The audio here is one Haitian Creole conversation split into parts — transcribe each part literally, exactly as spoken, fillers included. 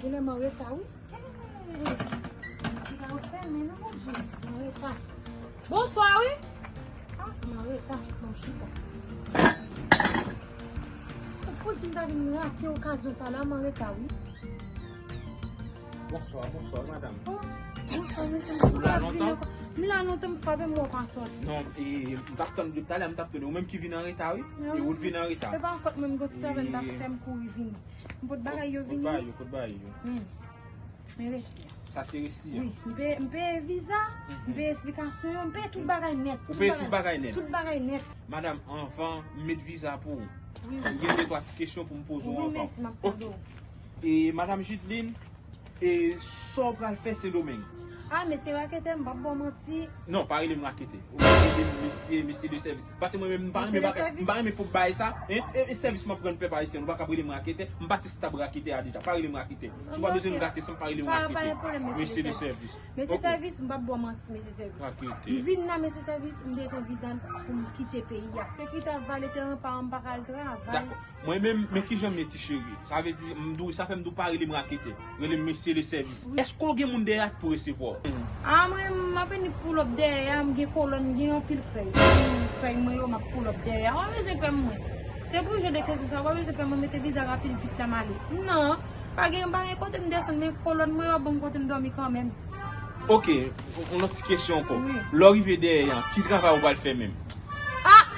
Genlè m an reta, wi. Piga yo fèmen non, Bondye. M an reta. Bonswa, wi. Ah, m an reta. Bon, chita. Pou di m ta vin rate okazyon sa la, m an reta, wi. Bonswa, bonswa, madanm. Oh, bonswa, mesye. Ou la lontan? M la lontan, m frape m wè w pa sòti. Non, e, m t ap tann depi talè, m t ap tann ou menm ki vin an reta, wi. E ou t vin an reta. E pa fòt mwen, m gon ti travay, m t ap fè, m kouri vini. M pot bagay yo vini. Pot bagay yo, pot bagay yo. Hmm. Men resi a. Sa se resi a. Wi, m peye, m peye viza, m peye esplikasyon yo, m peye tout bagay nèt. Ou peye tout bagay nèt? Tout bagay nèt. Madanm, anvan m met viza pou ou, wi, wi, m gen de twa ti kesyon pou m poze w anvan. Wi, mèsi, m ap tande w. E, madanm Jidline, e, sa w pral fè Sendomeng? Ah, mesye raketè, m p ap ba w manti. Non, pa rele m raketè. Ou pa rele m mesye, mesye de sèvis. Paske mwen menm, m pa renmen bagay, m pa renmen pou bagay sa. Hein? E, e sèvis m ap rann pèp ayisyen, ou pa ka rele m raketè. M pase stab raketè a deja. Pa rele m raketè. Si w pa bezwen m gate san m pa rele m raketè. Mesye de sèvis. Mesye sèvis, m p ap ba w manti, mesye sèvis. M vin la, mesye sèvis, m bezwen viza pou m kite peyi a. Se ki ta vale teren pa m, m pa ka al travay. Dakò. Mwen menm, men kijan m ye, ti cheri? Sa vle di, m di w, sa fè m di w pa rele m raketè. Rele m mesye de sèvis. Èske w gen moun dèyè a k pou resevwa w? A, mwen, m ap vini pull up dèyè a, m gen kolòn, m gen anpil krèy. Krèy mwen yo, m ap pull up dèyè a. Ou pa bezwen pè mwen. Se pou jan de kesyon sa, ou pa bezwen pè mwen, mete viza rapid vit la m ale. Non, pa gen, pa gen kote m desann, men kolòn mwen yo ap ban m kote m dòmi kanmenm. Ok, yon lòt ti kesyon ankò. Wi. Lè w rive dèyè a, ki travay ou pral fè menm? Ah!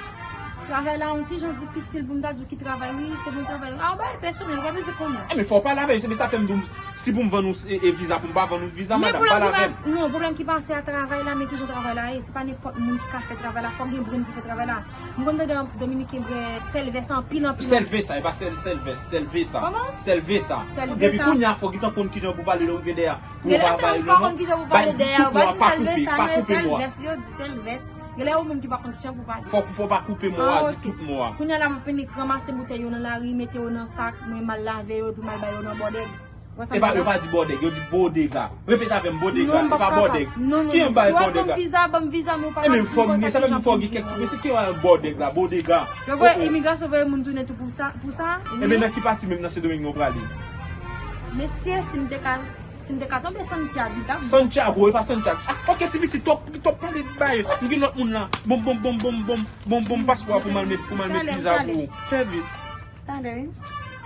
Travay la yon ti jan difisil pou m ta di w ki travay, wi, se bon travay. Ah, yon bagay pèsonèl, ou pa bezwen konnen. Enben, fò w pale avè m, se sa fè m di w, si pou m vann ou e, e viza, pou m pa vann ou viza, madanm, pale avè m. Non, pwoblèm ki pase a travay la, men ki jan travay la ye, se pa nenpòt moun ki ka fè travay la, fò w gen brenn pou fè travay la. M konn tande Dominiken bwè sèlvès anpil, anpil, anpil. Sèlve sa, e pa sèl, sèlvès, sèlve sa. Kòman? Sèlve sa. Depi kounye a, fò w gentan konn ki jan pou pale lè w rive dèyè a. Pou yo pa bay non, non. Bay di tout mo a, pa koupe, pa koupe mo a. Genlè ou menm ki pa konn kijan pou pale. Fò, fò pa koupe mo a, di tout mo a. Kounya la, m ap vin ranmase boutèy yo nan lari, mete yo nan sak, mwen m al lave yo, epi m al bay yo nan bòdèg. E pa, yo pa di bòdèg, yo di bodega. Repete avè m, bodega, e pa bòdèg. Ki yon bay bodega? Enben, fò m gen, sa fè m fò gen kèk ti, men se ki yon bòdèg la, bodega. Yo voye imigrasyon voye moun tounen tou pou sa, pou sa. Enben, nan ki pati menm nan Sendomeng nou prale? Mesye, si m te ka Si m te ka tonbe Santiago, m t ap bon. Santiago, e pa Santiago. Ah, ok, ti pitit, twòp, twòp pale bay. M gen lòt moun la. Bon, bon, bon, bon, bon, bon, bon, paspò pou m al met, pou m al met viza pou ou. Fè vit. Talè, wi.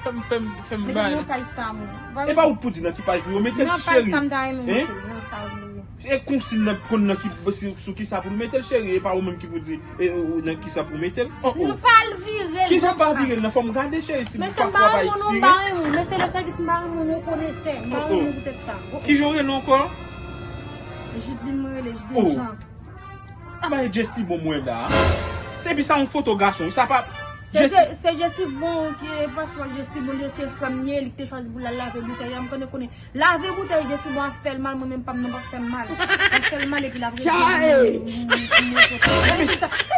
Fè m, fè m, fè m bay. Mete nan paj sa, mwen. E pa ou pou di nan ki paj pou yo mete l, cheri. Nan paj sa, m ta renmen mete l, nan sa ou vle. E konsi l nan, konn nan ki, sou, sou ki sa pou l mete l, cheri. E pa ou menm ki pou di. E, ou, nan kisa pou mete l? Oh, oh. Nou pa al vire l. Kijan pa vire l nan? Fò m gade, cheri, si paspò a pa ekspire. Mesye, m pa renmen w, non, m pa renmen w. Mesye de sèvis, m pa renmen w, non, konesè. M pa renmen w poutèt sa. Oh, oh. Kijan w rele ankò? Jidline mwen rele, Jidline Jean. Ah, ba e Jessibon mwen la. Se epi sa yon foto gason, sa pa. Se Je-, se Jessibon ki paspò Jessibon, li se frè m ye, li ki te chwazi pou l al lave boutèy la, m konnen, konnen. Lave boutèy Jessibon ap fè l mal, mwen menm pa m nan p ap fè m mal. L ap fè l mal epi l ap redi.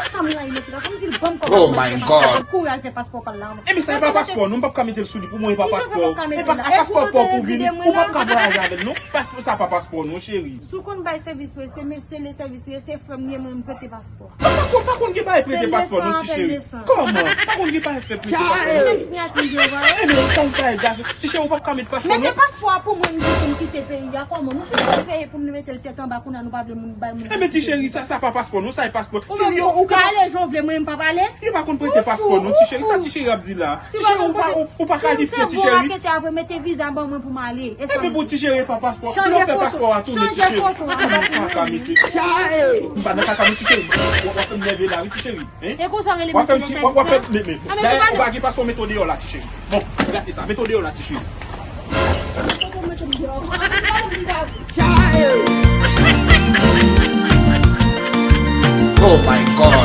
Sa m rayi mesye la, fò m di l ban m kòb la, pou l kouri al fè paspò pa l la. Enben sa e pa paspò non, m p ap ka mete l sou li, pou mwen e pa paspò. E pa paspò pa w pou vini, ou p ap ka vwayaje avè l non. Paspò sa pa paspò non, cheri. Si w konn bay sèvis vre, se mesye de sèvis ou ye, se frè m ye, mwen m prete paspò. Pa, pa konn, pa konn gen bagay prete paspò non, ti cheri. Kòman? Pa konn gen bagay fè prete paspò non. Menm siyati m gen, ou pa wè? Enben, ou konn bagay gason. Ti cheri, ou p ap ka met paspò non. Mete paspò a pou mwen, m di pou m kite peyi a, kòman? Nou fin kite peyi pou nou mete l tèt anba, kounye a nou pa vle moun bay moun. Enben, ti cheri, sa, sa pa paspò non, sa e paspò. Ou menm, ou ka ale jan w vle, mwen m p ap ale. Yo pa konn prete paspò non, ti cheri, sa ti cheri ap di la. Ti cheri, ou pa, ou, ou pa kalifye, ti cheri. Si w se bon raketè a vre, mete viza ban mwen pou m ale. Enben bon, ti cheri, e pa paspò. Lè w fè paspò a tounen, ti cheri. Chanje foto a, chanje foto a. M pa nan kaka, mesye. M pa nan kaka, non, ti cheri. W ap fè m nève la, wi, ti cheri. Hein? E konsa w rele mesye de sèvis la? W ap fè m, men, men, men. Dayè, ou pa gen paspò, mete w deyò la, ti cheri. Bon, gate sa, mete w deyò la, ti cheri. Kote w mete m deyò? Oh my God.